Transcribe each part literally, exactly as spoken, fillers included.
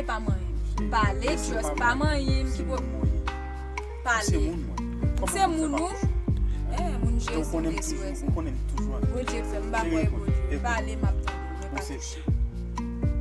pa manyen m. Pale, just pa manyen m. Ki pwoblèm? Pale. Se moun ou? Eh, moun Jezi, Jezi wè sa. Bondye fè m pa kwè Bondye. Pale, m ap tande. Mwen pa touche.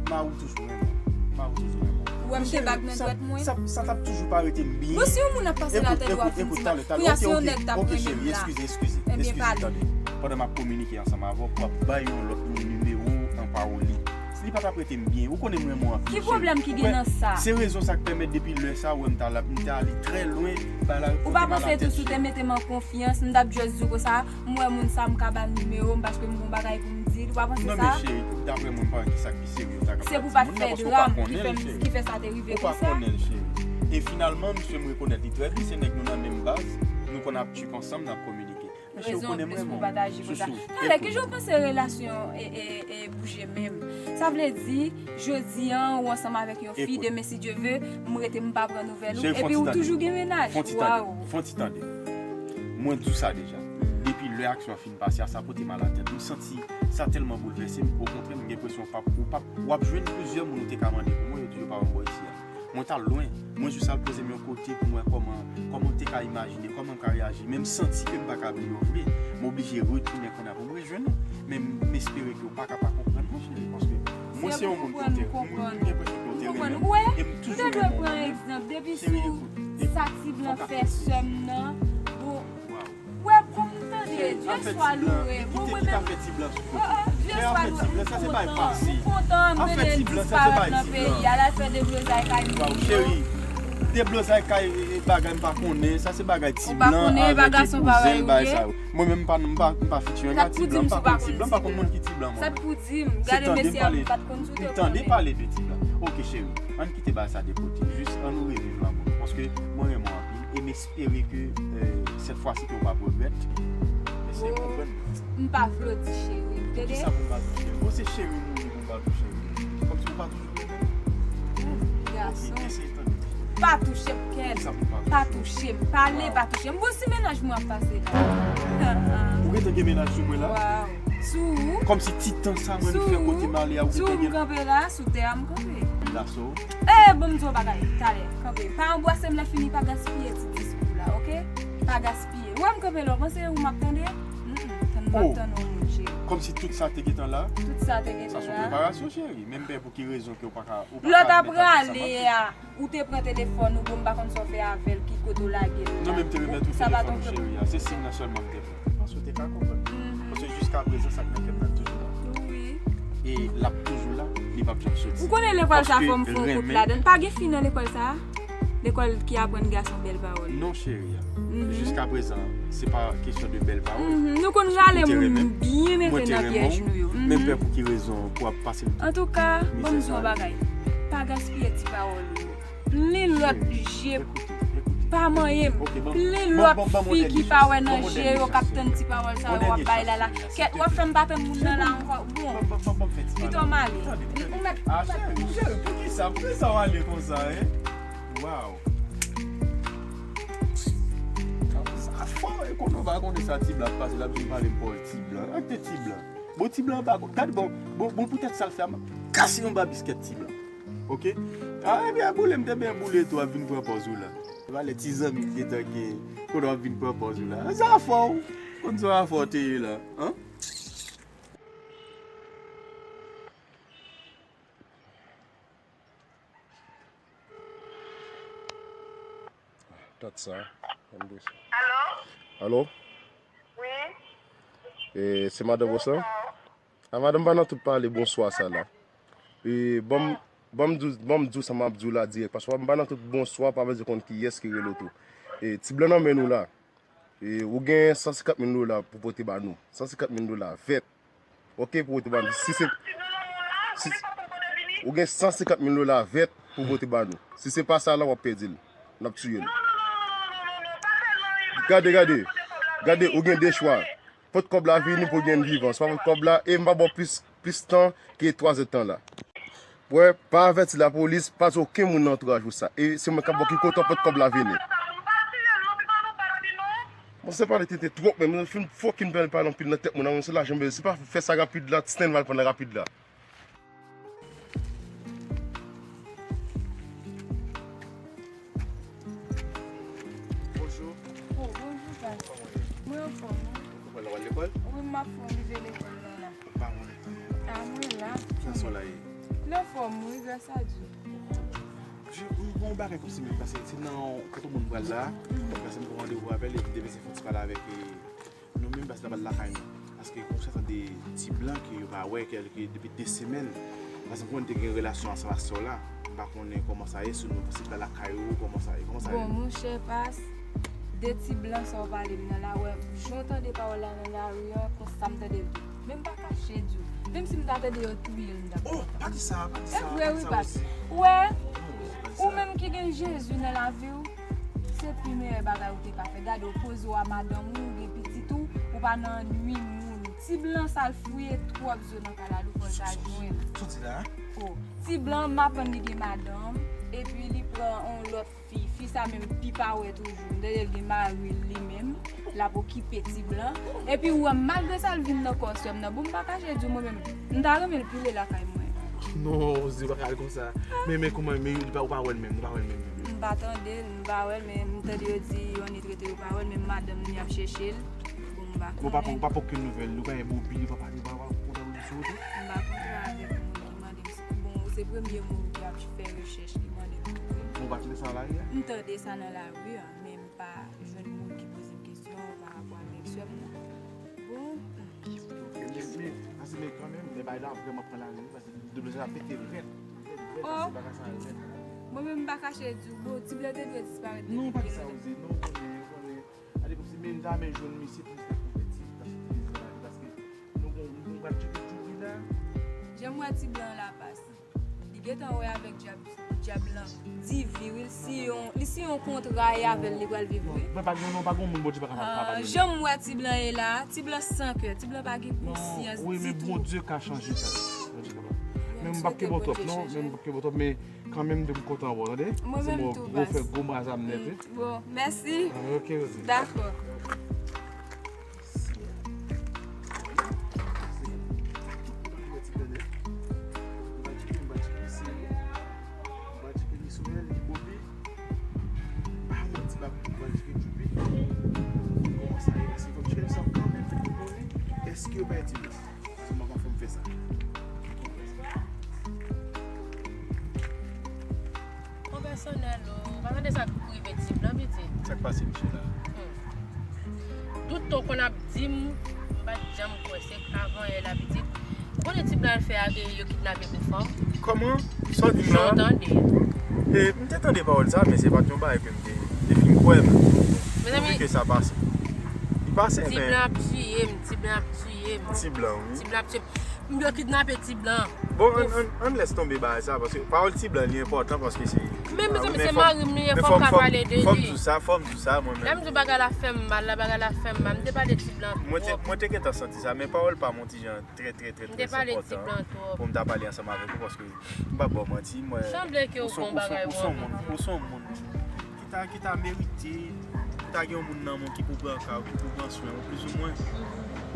Mari w toujou renmen w. Mari w toujou renmen w. Ou wè m gen bag nan dwèt mwen? Sa, sa t ap toujou parete m byen. Bon, si yon moun ap pase latèt ou ap vin di sa, kounye a si yon nèg t ap renmen m la. Eskize, eskize, eskize, tande. Pandan m ap kominike ansanm avè w, pou ap bay yon lòt moun nimewo an pa w li. Li pa t ap rete m byen. Ou konnen m renmen w anpil, cheri. Ki pwoblèm ki gen nan sa? Se rezon sa k pèmèt depi lè sa, ou wè m t al, m te ale trè lwen, bay la. Ou pa panse tou si w te mete m an konfyans, m t ap just di w konsa, m wè moun sa, m ka ba l nimewo m paske m gon bagay pou m di l. Ou pa panse sa? Non, men cheri, dapre mwen, m pa wè kisa k pi serye w ta ka ba timoun nan, paske ou pa konnen l, cheri. Ki fè sa te rive konsa? Ou pa konnen l, cheri. E finalman, misye, m rekonèt li trè byen, se nèg nou nan menm baz, nou konn ap trip ansanm, n ap kominike. Men cheri, ou konnen m renmen w. Talè, kijan w panse relasyon e, e, e bouje menm? Sa vle di, jodi a, ou ansanm avèk yon fi, demen, si Dye ve, m rete, m pa pran nouvèl ou, epi ou toujou gen mennaj. Waw. Fon ti tande, fon ti tande. Mwen di w sa deja. Depi lè aksyon an fin pase a, sa pote m alatèt. M santi sa tèlman boulvèse m. Okontrè, m gen enpresyon w p ap, ou p ap, w ap jwenn plizyè moun ou te ka mande pou mwen, yo di yo pa wè m bò isi a. Mwen t al lwen. Mwen jis al poze m yon kote pou m wè kòman, kòman w te ka imajine, kòman m ka reyaji. Men m santi ke m pa ka bliye w vre. M oblije retounen kounye a pou m rejwenn ou. Men m espere ke w pa ka pa konprann mwen, cheri, paske mwen se yon moun ke w te, m gen enpresyon ke w te renmen m, e m toujou renmen w mwen menm. Cheri, ekout, ekout, fò w ka fè plis. Wè, bon, m tande, Dye swa louwe. Bon, mwen menm. Oh, oh, Dye swa louwe. M kontan, m kontan, m vle disparèt nan peyi a, l al fè deblozay kay moun yo. Waw, cheri, deblozay kay, e, e, bagay m pa konnen, sa se bagay ti blan avèk kouzen l, bagay sa yo. Mwen menm, m pa, m pa, m pa fiti yon nèg ti blan, m pa konn ti blan, m pa konn moun ki ti blan, mwen. Sa k pou di m? Gade mesye a, m pa t konn si w te konnen. M tande pale de ti blan. Ok, cheri, ann kite bagay sa de kote. Jis ann nou reviv lanmou nou, paske mwen renmen w anpil, e m espere ke, euh, cette fois-ci ke w p ap regrèt. Mesye, konprann mwen. M pa vle w di cheri, tande? Poukisa pou m pa di w cheri? Bon, se cheri m ou ye pou m pa di w cheri? Kòmsi ou pa toujou renmen m? Gason. Ok, eseye tande. Pa touche m, Ken. Poukisa pou m pa touche w? Pa touche m. Pale, pa touche m. Bon, si mennaj mwen ap pase la. Ou gentan gen mennaj sou mwen la? Waw. Sou ou? Kòmsi ti tan sa mwen m fè kote m ale a, ou gentan gen. Sou ou m kanpe la, sou tè a m kanpe. Daso. Eh, bon, m di w yon bagay, talè, kanpe. Pa anbwase m lè fini, pa gaspiye ti diskou la, ok? Pa gaspiye. Ou wè m kanpe la, w panse ou m ap tande? Mm, mm, tann m ap tann yon moun, cheri. Kòmsi tout sa te gentan la? Tout sa te gentan la. Sa se yon preparasyon, cheri. Men m pè pou ki rezon ke w pa ka, ou pa ka mete sa nan tet ou. Lè w t ap prale a, ou te pran telefòn ou, bon, m pa konn sa w fè avè l, ki kote w lage l la. Non, men m te remèt ou telefòn ou, cheri a. Se siy nan sèlman m te fè. M panse w te ka konprann. Mhm. Paske jiskaprezan, sa k nan kè m nan toujou la. Wi. E l ap toujou la, li p ap janm soti. Ou konnen lekòl sa fò m fè yon kout ladann. Pa gen fi nan lekòl sa? Lekòl ki aprann gason bèl pawòl. Non, cheri a. Mhm. Jiskaprezan, se pa kesyon de bèl pawòl. Mhm. Nou konn rale moun byen mete nan pyèj nou yo. Men m pè pou ki rezon pou w ap pase l. Antouka, ban m di w yon bagay. Pa gaspiye ti pawòl ou yo. Plen lòt je pa manyen m. Plen lòt fi ki pa wè nan je yo k ap tann ti pawòl sa yo w ap bay la la. Kèt, w ap fè m pa tann moun nan la ankò. Bon, pito m ale. Ou mèt. Ah, cheri, cheri, poukisa? Poukisa w ale konsa, en? Waw. Sa fò, e konnen w pa konnen sa ti blan ap pase, l ap vin pale m pawòl ti blan. Ak de ti blan. Bon, ti blan pa, gad bon, bon, bon, poutèt sa l fè a, m ap kase yon ba biskèt ti blan. Ok? Ah, ebyen, boule, m te byen boule tou, ap vin pran pòz ou la. Valè ti zanmi m gentan gen, konnen w ap vin pran pòz ou la. Sa fò, w konn se yon afè w te ye la, en? Dat sa, ann de sa. Alo? Alo? Wi? E, se madan Rosa? Bonswa. A, madanm, m pa nan tout pale bonswa sa la. E, ban m, ban m di w, ban m di w sa m ap di w la dirèk, paske m pa nan tout bonswa, pa vle di konn kiyès ki rele w tou. E, ti blan nan men nou la. E, ou gen san senkant mil dola pou pote ba nou. San senkant mil dola vèt. Ok, pou pote ba nou. Si se, si, ou gen san senkant mil dola vèt pou pote ba nou. Si se pa sa la, w ap pèdi l. N ap tiye l. Gade, gade. Gade, ou gen de chwa. Pot kòb la vini pou gen vivans. Pa pot kòb la, e m pa ba w plis, plis tan ke twa zèdtan la. Wè, pa avèti lapolis, pa di okenn moun nan antouraj ou sa. E se mwen k ap ba w ki kote w pot kòb la vini. Bon, se pale tenten twòp, men mwen fin fucking pale, pale anpil nan tèt mwen, nan se lajan m bezwen. Se pa fè sa rapid la, Sten va l pran rapid la. Mwen anfòm, wi. Ou pral lekòl? Wi, m ap fè yon rive lekòl la, la. Ou pa mwen. A, mwen la. Kijan w la ye? Mwen anfòm, wi, gras a Dye. Wi, m gen yon bagay kòmsi m pase ti nan kote moun pral la. Pase m pran randevou avè l, epi demen se fon ti pale avèk, e, nou menm, pase n ap al lakay nou. Paske konsa tande ti blan ke yo pa wè, ke, ke depi de semèn. Paske m konnen te gen relasyon ansanm ak sè w la. M pa konnen kòman sa ye, si nou, si l pral lakay ou, kòman sa ye, kòman sa ye. Bon, monchè, pas, de ti blan sa w pale m nan la, wè, jan w tande pawòl la nan lari an, konsa m tande l tou. Men m pa kache di w. Menm si m ta tande yo touye l, m t ap kontan. Oh, pa di sa, pa di sa, pa di sa osi. E vre, wi, pas. Ou wè, ou menm ki gen Jezi nan lavi w, se pi meyè bagay ou te ka fè. Gade, w poze w a madanm ou, ou gen pitit ou, ou pa nan nwi moun. Ti blan sa l fouye twòp zo nan kay la, Louvois ta jwenn. Soti la. Oh, ti blan, m aprann li gen madanm, epi li pran yon lòt fi. Fi sa menm pi pa wè toujou. M tande l gen mari l li menm. L ap okipe ti blan. Epi ou wè, malgre sa, l vin nan kò sè m nan. Bon, m pa kache di w, mwen menm, m ta renmen l pile lakay mwen. Non, Ozi, ou pa ka al konsa. Men, men kòman, men li pa, ou pa wè l menm, ou pa wè l menm, menm. M pa tande l, m pa wè l, men m tande yo di yo annik rete, yo pa wè l, men madanm li ap chèche l. Bon, m pa konnen. Ou pa pran okenn nouvèl, ou pa gen mobil, ou pa pale, ou pa, ou pa kontakte sou wout ou? M pa kontre avèk moun ki mande m si, bon, se premye moun ki ap fè rechèch, ki mande m. Bon, ou pa tande sa nan lari a? M tande sa nan lari a, men m pa jwenn moun ki poze m kesyon pa rapò avèk sè m nan. Bon. Ok, men, men, pase men kanmenm, men bagay la vrèman pran lari, wi, paske deblozay la pete rèd. Rèd, rèd, oh, pase bagay sa rèd. Mwen menm m pa kache di w, bon, ti blan te dwe disparèt depi byen lontan. Non, pa di sa, Ozi, non, ou konnen, ou konnen. Gade kòmsi menm jamè jwenn misye pou li fè konpèti, paske nou gon, nou pral tcheke Djoupi la. Jan m wè ti blan la pase. Li gentan wè avèk dyab, dyab lan. Divi, wi, li siyen yon, li siyen yon kontra e avè l li pral viv, wi. Mwen pa gen, non, pa gen moun Bondye pa ka, pa padone. Jan m wè ti blan ye la, ti blan san kè, ti blan pa gen konsyans ditou. Non, wi, men Bondye ka chanje sa. Bondye kapab. Men m p ap kenbe w twòp, non, men m p ap kenbe w twòp, men kanmenm, m kontan wè w, tande? Mwen menm tou, baz. Gwo fè gwo braz ap nèt, wi. Bon, mèsi. Ah, ok, Ozi. Dakò. Èske yo bay ti blan? Paske mwen pa fè m fè sa. Mwen pèsonèl, ou pa tande sa k rive ti blan, pitit? Sa k pase, mesye la? Hmm. Tout tan w konn ap di m, m pa t janm kwè, se avan yè la, pitit. Ou konnen ti blan al fè a ke yo kidnape Bèlfò? Kòman? Sa w di m la? Jan w tande. E, m te tande pawòl sa, men se pa t yon bagay ke m te, te fin kwè, men. Mezanmi, ke sa pase. Li pase, men. Ti blan ap tiye m, ti blan ap tiye m. Ti blan, wi. Ti blan ap tiye m. M dwe kidnape ti blan. Bon, ann, ann, ann lès tonbe bagay sa, paske pawòl ti blan li enpòtan, paske se. Men, mezanmi, se mari m li ye, fò m ka pale de li. Fò m di w sa, fò m di w sa, mwen menm. Lè m di w bagay la fè m mal, la bagay la fè m mal, m te pale ti blan twòp. Mwen te, mwen te gentan santi sa, men pawòl pa m yon ti jan trè, trè, trè, trè enpòtan pou m ta pale ansanm avèk ou, paske m p ap ba w manti, mwen, sanble ke ou gon bagay ou anvi di. Ou se yon moun, ou se yon moun ki ta, ki ta merite pou ta gen yon moun nan men w ki pou pran ka w, ki pou pran swen w, plizoumwen.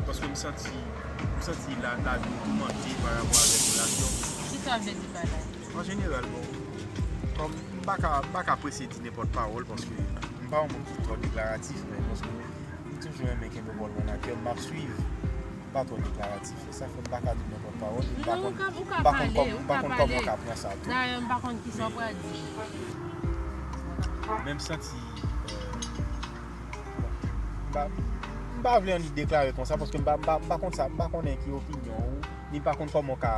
Paske m santi, m santi la, lavi w toumante pa rapò avèk relasyon. Kisa w vle di pa la? An jeneral, bon, kòm m pa ka, m pa ka prese di nenpòt pawòl, paske m pa yon moun ki twò deklaratif, men paske m toujou renmen kenbe pawòl mwen nan kè m, m ap swiv. M pa twò deklaratif. E sa fè m pa ka di nenpòt pawòl. M pa konn, m pa konn kòm, m pa konn kòman w ka pran sa tou. Dayè, m pa konn kisa w pral di. Men m santi, euh, m pa, m pa vle annik deklare konsa, paske m pa, m pa, m pa konn sa, m pa konnen ki opinyon ou, ni m pa konn kòman w ka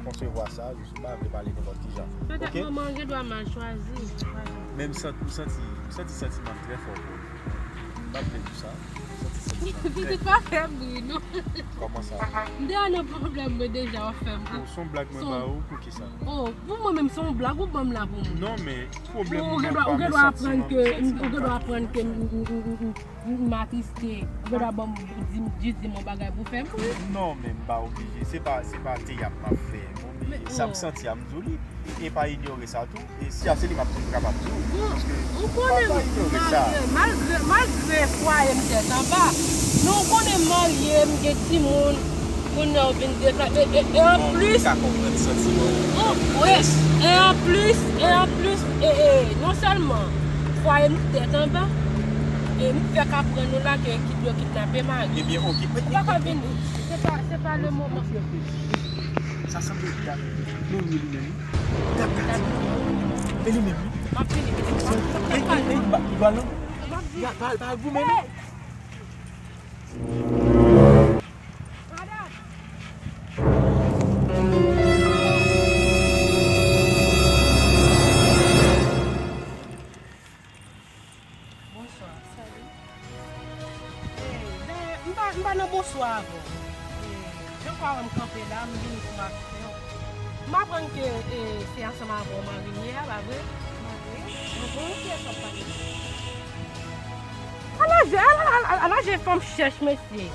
konsevwa sa, jis m pa vle pale nenpòt ki jan. Petèt moman an gen dwa mal chwazi. Men m santi, m santi, m santi santiman m trè fò pou ou. M pa vle di sa. Pitit pa fè m ri, non. Kòman sa? M deja nan pwoblèm, mwen deja w ap fè m ri. Ou se yon blag mwen ba ou, poukisa? Oh, pou mwen menm, se yon blag ou ban m la pou mwen. Non, men pwoblèm ou gen dwa, ou gen dwa aprann ke, ou gen dwa aprann ke m, m, m, m, m, m atriste. Ou gen dwa ban m, di m, jis di m yon bagay pou fè m ri. Non, men m pa oblije. Se pa, se pa teyat m ap fè. M oblije. Sa m santi a, m di w li. E pa inyore sa tou. E si a se li m ap di, m kapab di w. Bon, ou konnen, malgre, malgre, malgre fwaye m tèt anba, men ou konnen m marye, m gen timoun, kounye a w vin deklare, e, e, e anplis, e, e anplis, e, e, non sèlman fwaye m tèt anba, E nouvèl k ap pran nou la ke kid-, yo kidnape Mari. Ebyen, oke. Ou pa ka vini. Se pa, se pa le moman. Sa sanble dat. Men wi, li menm. Dat, dat. Men li menm. M ap vini, pitit. M ap, m ap pale. Ey, ey, ba, ba non. M ap vini. Ya, ba, ba, goumen non. Madam. Bonswa. Salut. Ey, dayè, m pa, m pa nan bonswa avè w. Ey, jan w ka wè m kanpe la, m vini pou m aksyon. M aprann ke, ey, se ansanm avè w Mari m ye a, pa vre? Mari? Mhm. Kiyès w ap pale? Ala je, ala, ala, ala je fanm chèch, mesye.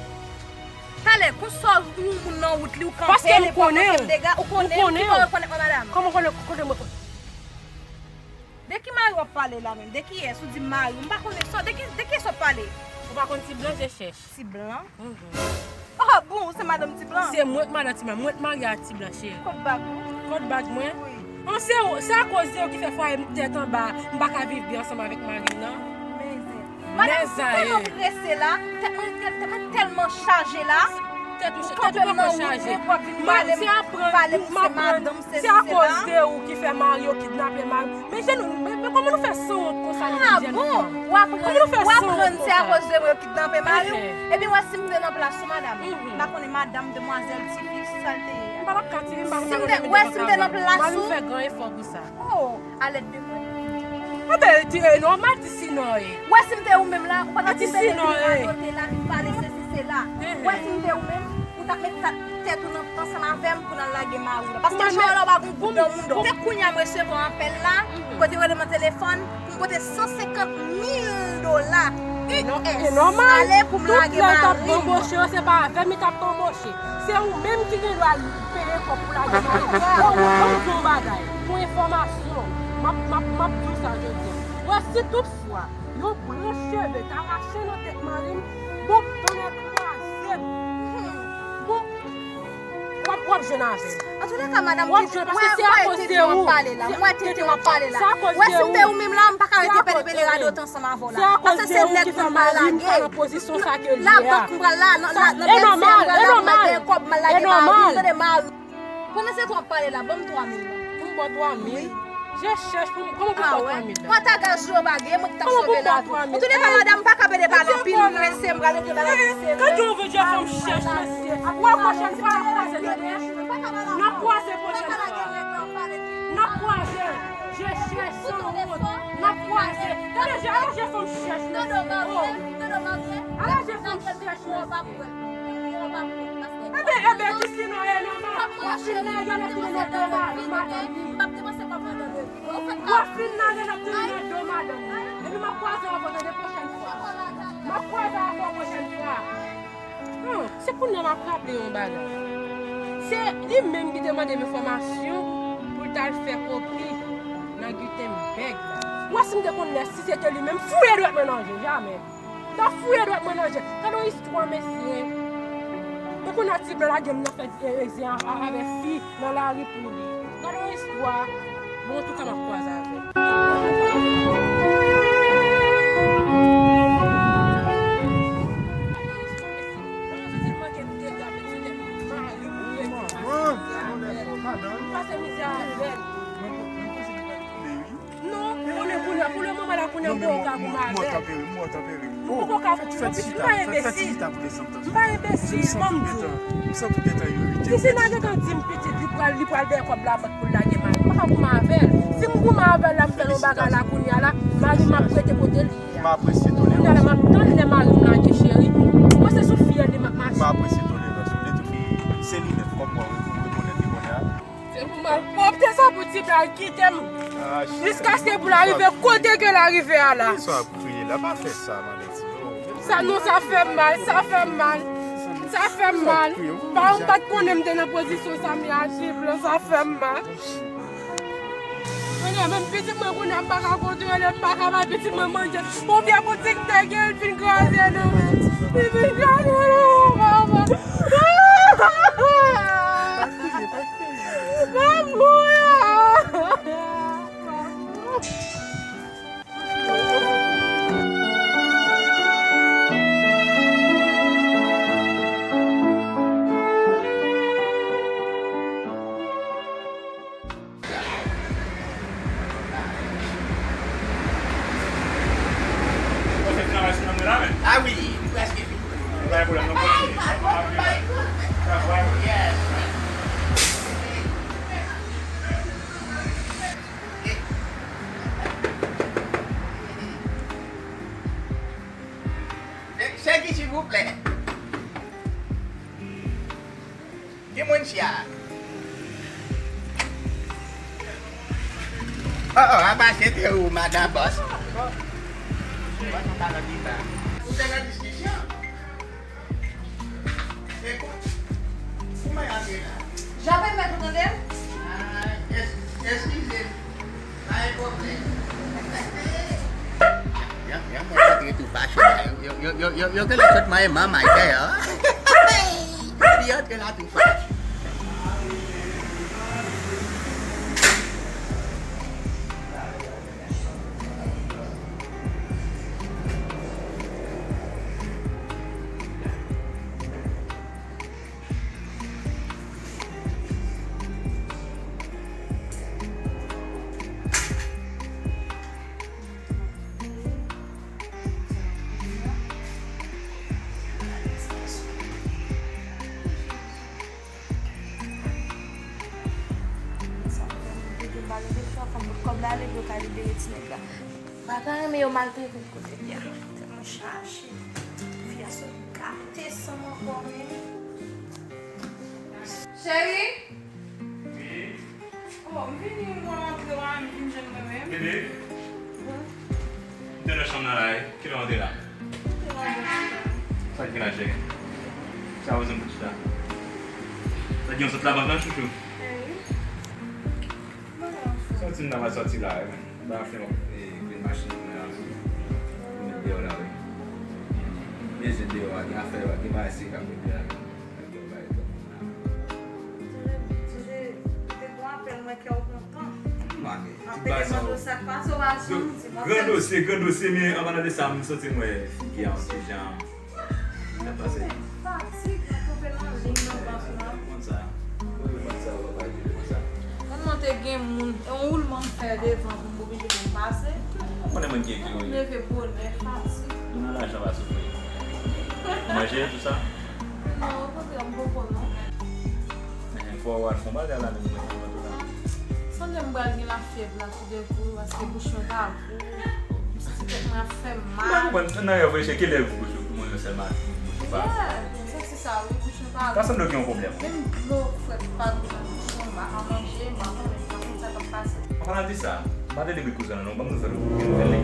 Talè, konsa w moun nan wout li, ou kanpe, paske m konnen w. Ou konnen m. Ki bò w rekonèt mwen, madanm? Kòman w konnen, konnen mwen? De ki mari w ap pale la menm? De kiyès? Ou di mari. M pa konnen sa. De ki, de kiyès w ap pale? Ou pa konn Ti Blan je chèch? Ti Blan? Mhm. Oh, bon, ou se madanm Ti Blan? Se mwen k madanm Ti Blan. Mwen k marye a Ti Blan, cheri. Kot bag ou? Kot bag mwen? Wi. An, se ou, se akoz de ou ki fè fwaye m tèt anba, m pa ka viv byen ansanm avèk mari m nan. Men zen. Madanm, m tèlman prese la, tèt mwen, tèt mwen tèlman chaje la. Tèt ou cha-, tèt ou poko chaje. M ap, se aprann, m aprann, se akoz de ou ki fè mari yo kidnape mari. Men je nou, men, men kòman nou fè sanwont konsa nou menm jèn fanm? Ah bon? W aprann, w aprann se akoz de mwen yo kidnape mari w? Ebyen, wè si m te nan plas ou, madanm. M pa konnen madanm, demwazèl, tifi, sa l te ye a. M pa t ap ka tire, m pa konn sa kote m te nan plas ou. Mari m fè gran efò pou sa. Oh, alèd de mwen. Enben, di, e nòmal, ti sinon e. Wè si m te ou menm la, ou pa t ap vin pede vin radote la, vin pale sesi sela. Wè si m te ou menm, ou t ap met sa, tèt ou nan, ansanm avè m pou n al lage mari w la. Paske jan w la w pa gon goud nan mouda w. Se kounye a m resevwa apèl la, kote yo rele m nan telefòn, pou m pote san senkant mil dola U S ale pou m lage mari m. Tout lè l t ap anboche yo, se pa avè m li t ap anboche. Se ou menm ki gen dwa peye kòb pou lage mari. Bon, ban m di w yon bagay. Pou enfòmasyon, m ap, m ap, m ap di w sa jodi a. Wè, si toutfwa yon branch cheve ta rache nan tèt mari m, bon, tonnè kraze m. Bon, w ap, w ap jwenn avè l. Antouleka, madanm, w ap jwenn, paske se akoz de ou. Mwen tete w ap pale la. Mwen tete w ap pale la. Wè, si m te ou menm la, m pa ka rete pede pede radote ansanm avè w la. Paske se nèg sa m pral lage. Labank m pral la, nan, nan, nan bèlsè m pral la pou m al gen kòb, m al lage mari m. Tande, mari. Pandan se tan w ap pale la, ban m twa mil la. Pou m ba w twa mil? Je chèch pou m, kòman pou m ba w twa mil la? Pòt a gaz ou yo pa gen, mwen ki t ap sove lavi w. Antouleka, madanm, m pa ka pede pale anpil, m prese, m pral rete ba lavi sere. Gade yon videyo fanm chèch, mesye. Wè, pwochèn fwa n ap kwaze, tande. N ap kwaze pwochèn fwa. N ap kwaze. Je chèch sanwont. N ap kwaze. Tande, je, ala je fanm chèch, mesye. Oh. Ala je fanm chèch, mesye. Enben, enben, ti sinon e nòmal. W ap fin nan, yo lè fin nan do mari, madanm. W ap fin nan, yo lè fin nan do madanm. Epi m ap kwaze avè w tande pwochèn fwa. M ap kwaze avè w pwochèn fwa. Hmm, se kounye a m ap raple yon bagay. Se li menm ki te mande m enfòmasyon pou l t al fè kopi nan Gutenberg la. W ap fin te konn lè si se te li menm, fouye dwèt mwen nan je, jamè. N ap fouye dwèt mwen nan je. Gade yon istwa, mesye. Ou konn a ti blan lage m nan fè, e, e, zen a, a, avè fi nan lari pou li. Gade yon istwa. Bon, antouka, m ap kwaze avè l. Pase mizè avè l. Non, konnen kounye a, pou le moman la, kounye a, m poko ka goumen avè l. M poko ka goumen, pitit, m pa enbesil. M pa enbesil, ban m di w. Si Sina gentan di m pitit, li pral, li pral dèyè kòb labank pou l lage mari m, m pa ka goumen avè l. Si m goumen avè l, l ap fè l yon bagay la, kounye a la, mari m ap rete kote l ye a. Kounye a la, m ap tann lè mari m lage, cheri. Mwen se sou fyèl li m ap mache. M apresye tolerans ou. Detwi se linèt kòm mwen, ou rekonèt li kounye a. Se pou malpwòpte sa pou ti blan kite m. Jiskaske pou l arive kote ke l arive a la. Kisa w ap kriye la? Pa fè sa, Malèti. Sa non, sa fè m mal, sa fè m mal. Sa fè m mal. Pa ou pa t konnen m te nan pozisyon sa m ye a, ti blan, sa fè m mal. Kounye a menm pitit mwen kounye a m pa ka kontwole, m pa ka bay pitit mwen manje. Yon vye boutik m te gen, l fin kraze nan men m. Li fin kraze nan men m, papa. Mamoun! Cheri, silvouplè. Ki moun sa? Oh, oh, apa se te ou, madan bòs? Bòs, ou pa nan deba. Ou te nan diskisyon. E kou-, kouman y ap ye la? Jan pèmèt ou tande m? Ah, es-, eskize m. Pa gen pwoblèm. Jan, jan mwen rantre tou fache la. Yo, yo, yo, yo, yo genlè sot manyen manman dèyè. Li rantre la tou fache. Sa fè m depi m pa gen de fwa, fò m pot kòb la ale pou yo ka libere ti nèg la. M pa ta renmen yo maltrete m kote m ye a. Tèlman chaje. Fi a sot gate san m ankò menm. Cheri? Wi. Oh, m vini, mwen rantre, w a m vin jwenn mwen menm. Bebe? Wi. M te nan chanm nan la, wi. Kilè w antre la? M te nan chanm nan. Sa k gen la, cheri? Sa w bezwen pou chita? Sa k gen, w sot labank lan, chouchou? Wi. Sòti m ta pral sòti la, wi. M ta fè yon, e, grenn machin mwen an, wi. Pou met deyò la, wi. Bezwen deyò a, gen afè, gen bagay serye k ap met deyò la, wi. Gran dosye, gran dosye, men an palan de sa, m soti m wè figi a yon ti jan. Sa pase? Fatig, m ap kanpe nan liy nan bank la. Konn sa. Konn sa, w ap pale konsa. Konn mwen te gen moun, e yon woulman m fè devan pou m oblije vin pase. Ou konnen moun ki enklere. Leve bonè, fatig. Nou nan lajan pa soufri. Ou manje tou sa? Non, okontrè, m poko non. Enhen, fò w al fè yon bagay la menm, mwen, mwen, mwen, mwen. Sanble m pral gen lafyèv la toudenkou, paske bouch mwen pa gou. M santi tèt mwen ap fè m mal. M pa konprann, nan rèv, cheri, kilè bouch ou, pou mwen, yon sèl maten, bouch ou pa gou. Yeah, m santi sa, wi, bouch mwen pa gou. Ta sanble w gen yon pwoblèm. Menm dlo frèt pa gou nan bouch mwen, m pa ka manje, m pa konnen, m pa konn sa k ap pase. An palan de sa, m pa tande de kouzin an non, ban m nouvèl ou, gen nouvèl li?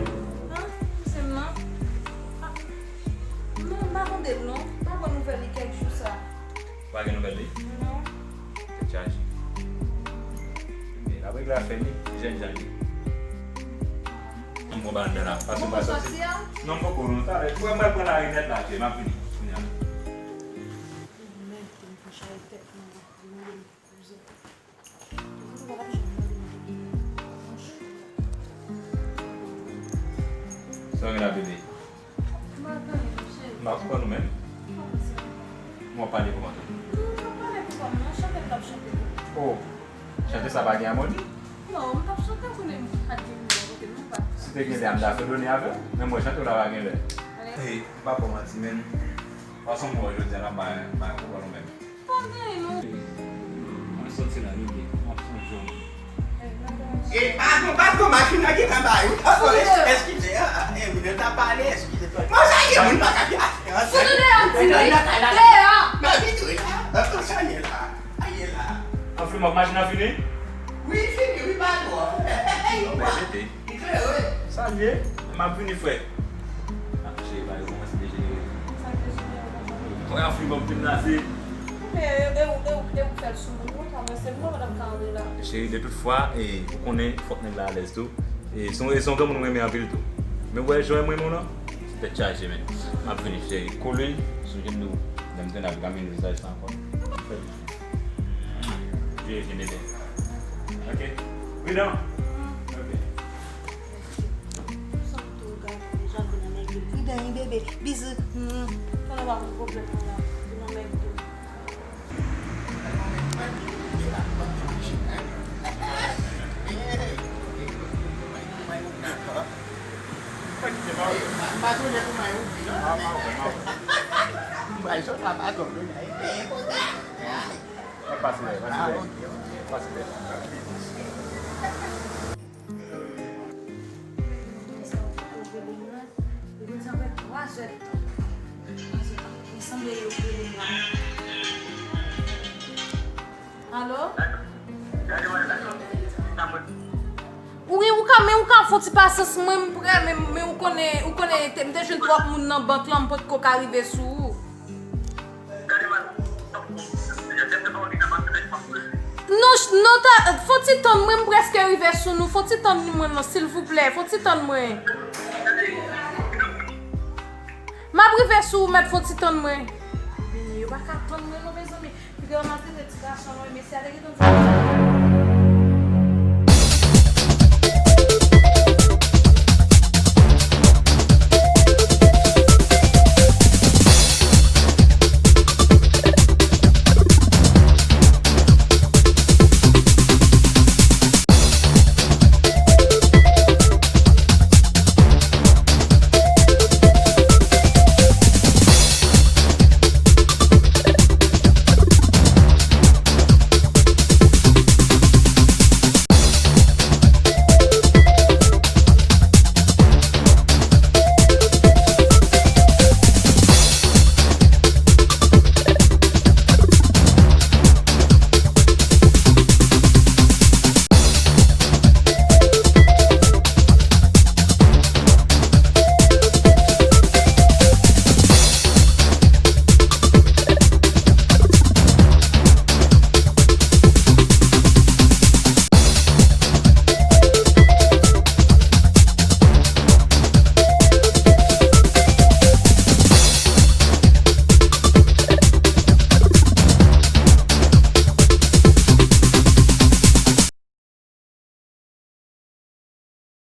An, kouzin m nan? Ah, non, m pa tande l non, m pa pran nouvèl li kèk jou sa. Ou pa gen nouvèl li? Non. Tèt chaje. Men l ap regle afè li, jènjan li. Ann pran bal anndan la. Pase m pral sòti. Non, m poko non. Talè, m pral pran lari nèt la, cheri, m ap vini. Kounye a. Sa w gen la, bebe? M pa konprann ou menm. Kòman sa? Mwen w ap pale kòman tou? Non, m p ap pale pou kò m non, chante m t ap chante tou. Oh, chante sa pa gen amoni? Non, m t ap chante kounye m pa t gen moun bò kote m, m pa t. Si te gen lè a, m ta fredone avè w, men mwen chante w la pa gen lè. Ey, m pa ba w manti, men fason m wè w jodi a la, m pa, m pa konprann ou menm. Pa gen non. Mwen sòti la, bebe. M ap sonje w. E, patwon, patwon, machin nan gentan bay, wi. Patwon, es-, eskize, a, a, e, wi, nou ta pale, eskize. Mwen, sa ye, moun pa ka fè afè, an. Sot deyò, m di, wi. Deyò. M ap vin, wi, la. Patwon, sa ye la? Sa ye la? An flim, machin nan fini? Wi, fini, wi, patwon. Ey, ey, ey, ey, ey. Li klere. Sa l ye? M ap vini, frè. Ah, cheri, bagay yo kòmanse dejenere. Sa k dejenere, papa? Wè, afri bòm te menase. Men, e, e, ou, e, ou, e ou fè l sou moun, ou travèse m, mwen pa t ap ka antre la. Cheri, de tout fwa, e, ou konnen, fòk nèg la alèz tou. E se yon, e se yon granmoun mwen renmen anpil tou. Men ou wè jan mwen renmen w lan? Se tèt chaje, men. M ap vini, cheri. Kole sou jenn nou. Lè m tande ap ramene vizaj sa ankò. Jere jen bebe. Ok. Pridan. Ok. Pridan, wi, bebe. Bizou. Fò nou pa pran pwoblèm nan la. Vin nan mèg tou. Mwen pa konnen kouman yo di non. Mwen sot la pa tonbe la. Mwen pase lè, pase lè. Pase lè. Li konn sa fè twa zè d tan. Alo? Wi, ou ka, men ou ka fè yon ti pasyans mwen, m prè, men, men ou konnen, ou konnen, te, m te jwenn twòp moun nan bank lan, m potko ka rive sou ou. Non, ch- non, ta, fè yon ti tann mwen, m prèske rive sou nou, fè yon ti tann mwen non, silvouplè, fè yon ti tann mwen. M ap rive sou ou, mèt, fè yon ti tann mwen. Yo pa ka tann mwen non, mezanmi. Piga maltrete ti gason an, mesye a te gentan di.